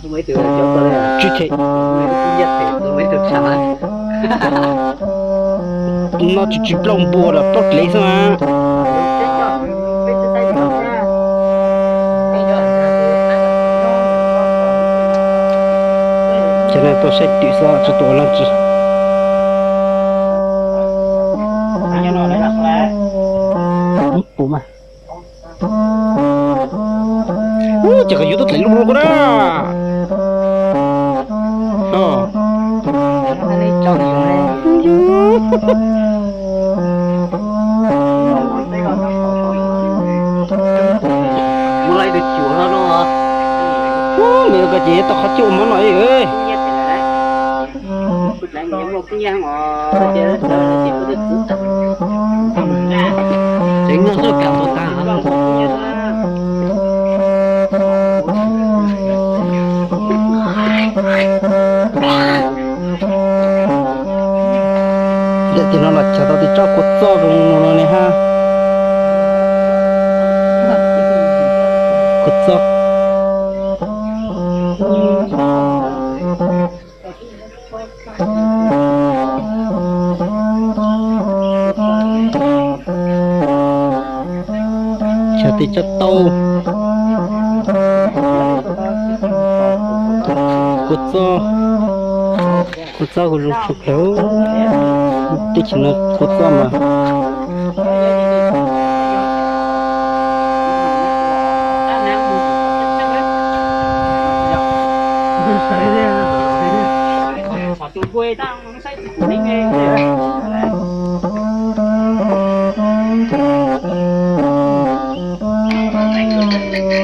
Tsis them. No tsis tsis plaub npua los plaub dlev xwb mas. Cov no tuaj saib twm xwb tsis tuaj ua leej twg. Pum mas. Ces koj yuav tuaj dlev lub lub ko na. Mus lawm ces tau qhov cuaj mov no. Ntawm tim no los cog tau tim tsob kua txob zoo no ne ha. Kua txob. Cog tej tsob taub, kua txob, kua txob kuj zoo tshaj plaws. Teb chaws no kua txob mas.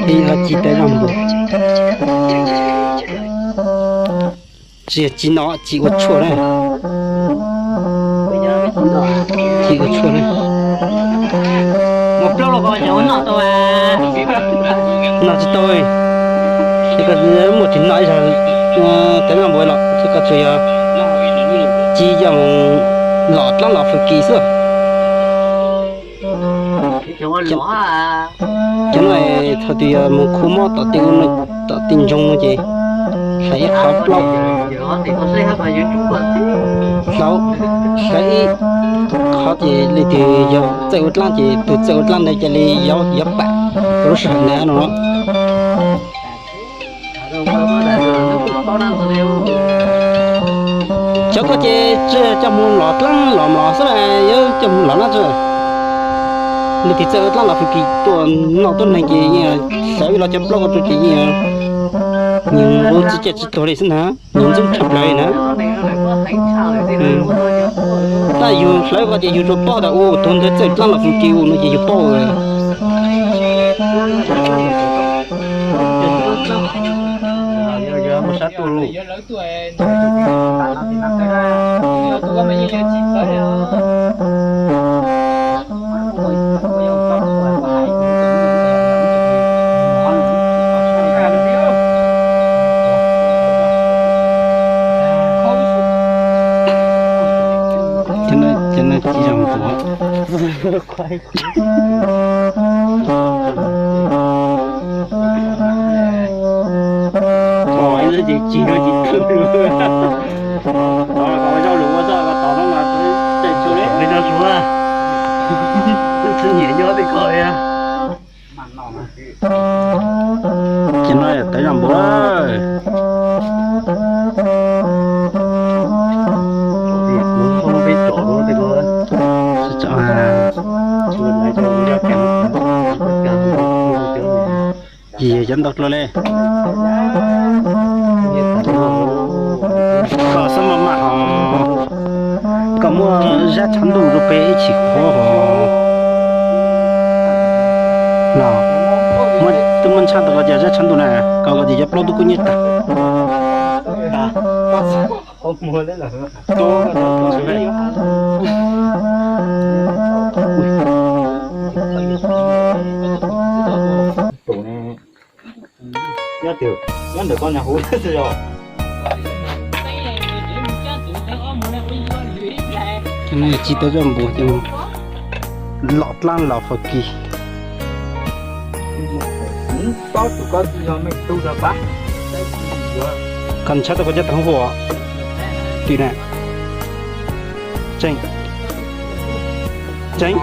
Ib ob ci tawv zaj npua. Tsis yog ci no, ci ua tshuaj na. Ci ua tshuaj na. Noj tsis tau. Ces koj muaj ris noj ib zag tawv zaj npua los ces koj tsuas yog ci coj mus lom dlaab los fwm kis xwb. Cov no thaum twg yog mus khu mob tom tej ub no, tom tej ntsoog no ces hlais ib qhov plaub, hlais ib qhov ces leej twg yog txawj ua dlaab ces tus txawj ua dlaab ntawd cia li yuav pam rau lub sij hawm ntawd no. Cov ko ces tsis yog coj mus lom dlaab los mlom xwb, yuav coj mus lom dlaab tsi. Leej twg txawj ua dlaab los fwm kis tuaj noj tuab neeg ces yeej hlawv los cov plaub ko rau ces yeej nws ua tsis caj tsis tuag li xwb na, nws ntxub tshaj plaws li na. Tab yus hlawv ko ces yus tsuas paub tas ua tus ntawd txawj dlaab los fwm kis ua no ces yus paub. Cov no ci zoo tuaj. Ib ces cig no ces twb, zaub lus ua txoj ko tod no mas tseem tshuav li, tsis nyiam nyob tej ko li. Ces no tawv zaj npua. Yog cov ntau dlua li. Koj xab maj maj hos, koj muab zab tshav ntuj rau peb ib chim qhuav hos. No, muab, twb muab ntshab tau ko ces zab tshav ntuj na, ko ko ces cov plaub tub kub nyiab tag. Nyob ntawm koj nyuag hauv xwb os. Ci tau zaj npua ces lom dlaab los fwm kis. Paub tus ko tsis yog me tub los pab. Koj ntshai tau koj cov tag hub tim na. Tseeb. Tseeb.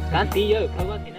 Kav tiv yawg,